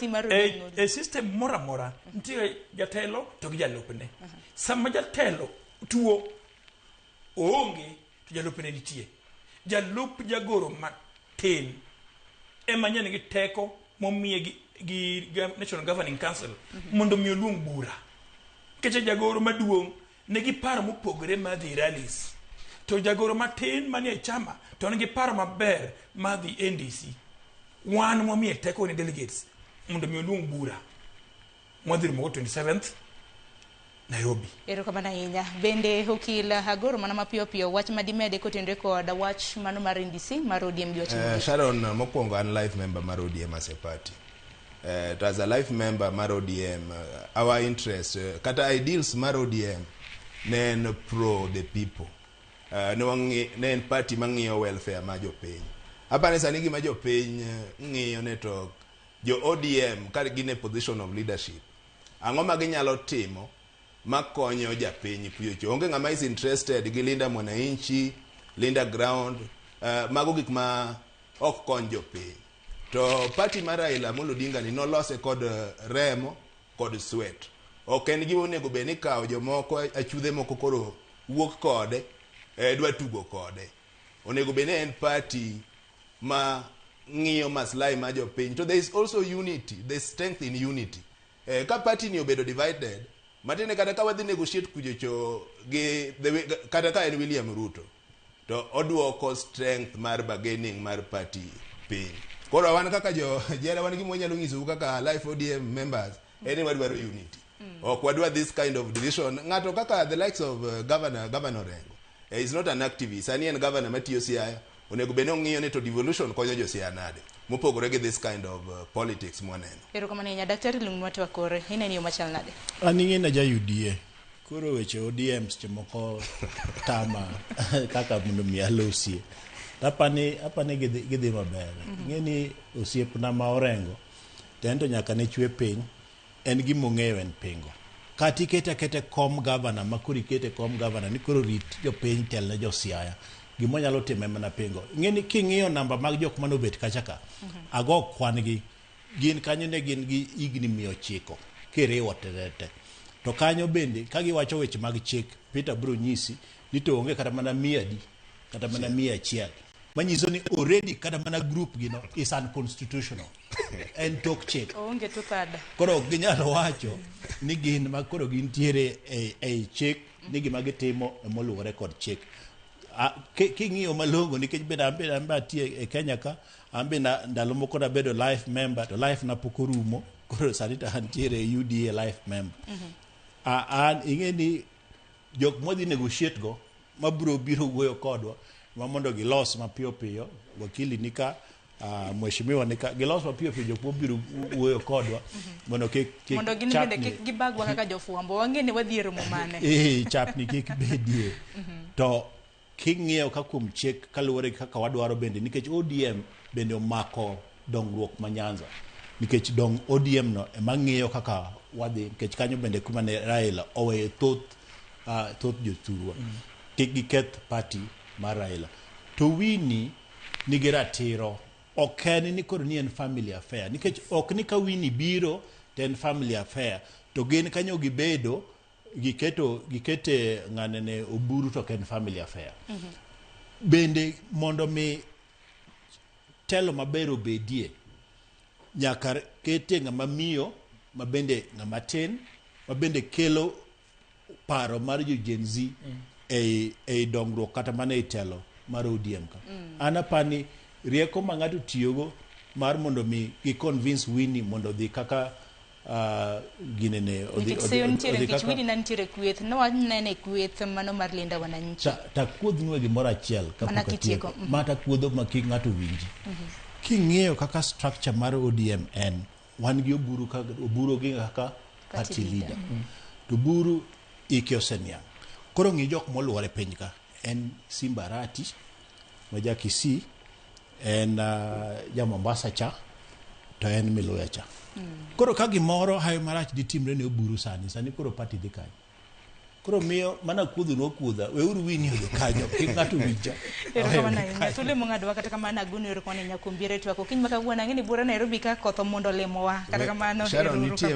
Mar E, ODM. e system moro amora nitie jatelo to gi jalupne. Sama jatelo tuo oonge to jalupne nitie. Jalup jagoro matin ema nya nigi teko momiye gi National Governing Council mondo mi oluong bura. Nikech jagoro maduong' nigi paro mopogore mar dhi rallies. To jagoro matin manie chama to nigi paro maber mar dhi NDC. Wan wamiye teko ne delegates mondo mi oluong bura mwadhi romogo 27th Nairobi. Erokamano ahinya. Bende okil Agoro mana mapiyo piyo wach ma dimede kotenore kod wach mano mar NDC mar ODM gi wach mogik. Sharon, mokwongo an life member mar ODM as a party. To as a life member mar ODM, our interest, kata ideals mar ODM ne en pro the people. Ne en party mang'iyo welfare ma jopiny. Apani sani gima jopiny ng'iyo ne to jo ODM ka gin e position of leadership, ang'o ma ginyalo timo makonyo japiny kuyocho. Onge ng'ama is interested gi Linda Mwananchi, Linda Ground, mago gik ma ok kony jopiny. To party mar Raila Amolo Odinga ni nolose kod remo kod sweat. Ok en gima onego bed ni kawo jomoko achudhe moko koro wuok kode, dwa tugo kode. Onego bed ni en party ma ng'iyo maslahi mar jopiny. To there is also unity, there is strength in unity. Ka party ni obedo divided, matiende kata ka wadhi negotiate kuchocho gi the way, kata ka en William Ruto, to oduoko strength mar bargaining mar party piny. Koro wan kaka jo jera wan gima wanyalo nyisou kaka Life ODM members en ni wadwaro unity. Ok wadwar this kind of division. Ng'ato kaka the likes of Governor Orengo is not an activist. Sani en governor matiyo Siaya. Onego bed ni ong'iyo ni to devolution konyo jo Siaya nade. Mopogore gi this kind of politics mwaneno. Erokamano ahinya. Daktari Lung'wa Twakore, ineno yo machal nade? An ing'e ja UDA. Koro weche ODM seche moko tama kaka mondo mi alosie. Apani gidhi maber. Ing'e ni osiepna ma Orengo, to en to nyaka ne chwe piny, en gima ong'eyo en pingo. Kata ikete akete kom gavana ma koro ikete kom gavana ni koro rit jopiny tel ne jo Siaya. Gima onyalo timo en mana pingo. Ing'e ni king'iyo namba mag jok mane obet kacha ka, ago kwan gi, gin kanyo ne gin gi higni 900 kiriwo te te. To kanyo bende ka giwacho weche mag chik, Peter biro nyisi ni to onge kata mana 100 adi, kata mana 100. Manyiso ni already kata mana group gi no is unconstitutional. En tok chik. Oonge to third. Koro ok ginyal wacho ni gin ma koro gintiere ei chik ni gima gitimo emoluwore kod chik. King'iyo malong'o nikech bende an be an be atiyo e Kenya ka, an be ndalo moko nabedo life member to life na pok orumo, koro sani to antiere e UDA life member. An ing'e ni jok mwadhi negotiate go mabiro biro wuoyo kodwa ma mondo gilos mapiyo piyo, wakili nika, mheshimiwa nika, gilos mapiyo piyo jok mobiro wuoyo kodwa mondo kik mondo gin bende kik gibagwa kaka jofwambo, wang'e ni wadhi e romo mane. Chapni kik bedie. To king'iyo ka kuom chik kaluwore gi kaka wadwaro bende, nikech ODM bende omako dongruok ma Nyanza, nikech dong ODM no ema ng'iyo kaka wadhi, nikech kanyo bende kuma ne Raila oweyo thoth jothurwa. Kik giketh party mar Raila. To Winnie nigi ratiro, ok en ni koro ni en family affair, nikech ok ni ka Winnie biro to en family affair, to gin kanyo gibedo gikete ng'ane ne Oburu to ok en family affair. Bende mondo mi telo maber obedie, nyaka kete ng'ama miyo ma bende ng'ama tin ma bende kelo paro mar jo Gen Z ei dongruok kata mana ei telo mar ODM ka. An apani rieko ma ng'ato tiyogo mar mondo mi gi convince Winnie mondo odhi kaka ginene odhi, odhi, odhi kaka Winnie na nitiere kweth, no wanene kweth mano mar Linda Wananchi. Ta kuodhnwa e gimoro achiel kapok atieko. Ma ta kuodho ma kik ng'ato winji. King'iyo kaka structure mar ODM en, wan gi Oburu ka, Oburu gi kaka party leader. To Oburu ike oseniang'. Koro ng'i jok moluore piny ka, en Simba Arati ma ja Kisii, en ja Mombasa cha, to en Miluya cha. Koro ka gimoro hayo marach ditimre ne Oburu sani, sani koro party dhi kanye? Koro miyo mana kuodhonu akuodha, weuru Winnie odhi kanyo, kik ng'ato winja. Erokamano ahinya. Thuolo mong'adowa kata kamano agoni erokamano ahinya kuom biro e twak. Okinyi ma kawuono ang'e ni buora Nairobi ka koth omondo limowa. Kata kamano Sharon ero uru nitie